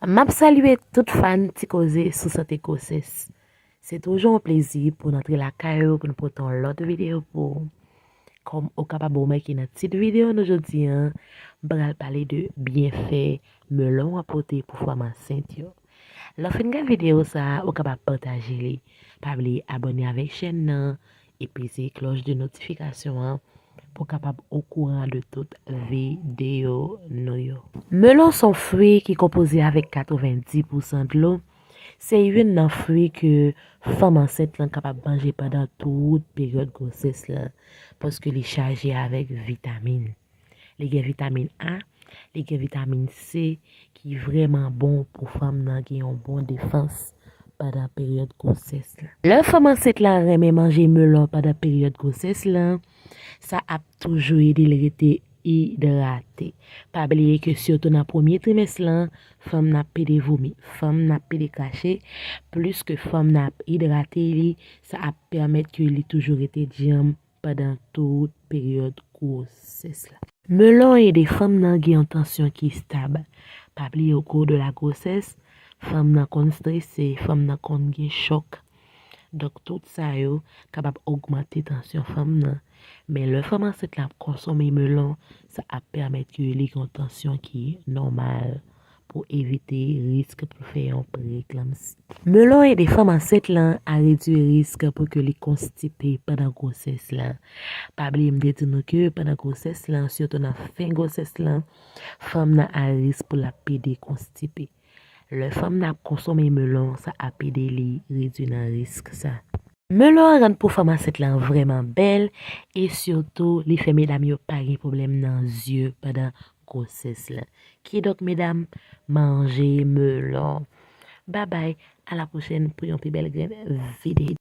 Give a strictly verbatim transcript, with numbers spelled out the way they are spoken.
M ap salye tout fan Ti Koze sou sante gwosès. Se toujou yon plezi pou n antre lakay ou, pou n pote yon lòt videyo pou ou. Kòm ou kapab remake nan tit videyo nou jodi a, m pral pale de byenfè melon an pote pou fanm ansent yo. Lè w fin gade videyo sa a, ou kapab pataje li. Pa bliye abòne avèk chèn nan e peze klòch de notifikasyon an pou w kapab okouran de tout videyo nou yo. Melon se yon fwi ki konpoze avèk katrevenndis pousan dlo. Se youn nan fwi ke fanm ansent lan kapab manje pandan tout peryòd gwosès lan, paske li chaje avèk vitamin. Li gen vitamin A, li gen vitamin C ki vrèman bon pou fanm nan gen yon bon defans pandan peryòd gwosès la. Lè fanm ansent la renmen manje melon pandan peryòd gwosès la, sa ap toujou ede l rete idrate. Pa bliye ke sitou nan premye trimès lan, fanm nan ap pede vomi, fanm nan ap pede krache, plis ke fanm nan ap idrate li, sa ap pèmèt ke li toujou rete djanm pandan tout peryòd gwosès la. Melon ede fanm nan gen yon tansyon ki stab. Pa bliye, au cours de la grossesse, fanm nan konn strese, fanm nan konn gen chòk. Donk, tout sa yo kapab ogmante tansyon fanm nan. Men lè fanm ansent la ap konsome melon, sa ap pèmèt ke li gen yon tansyon ki nòmal pou evite risk pou fè yon preeklanpsi. Melon ede fanm ansent lan a redui risk pou ke li konstipe pandan gwosès la. Pa bliye m te di nou ke pandan gwosès lan, sitou nan fen gwosès lan, fanm nan a risk pou l ap pede konstipe. Lè fanm nan ap konsome melon, sa ap ede li redui nan risk sa. Melon an rann po fanm ansent lan vrèman bèl e sitou li fè medam yo pa gen pwoblèm nan zye pandan gwosès la. Kidonk medam, manje melon. Babay, a la pwochèn pou yon pi bèl grenn videyo.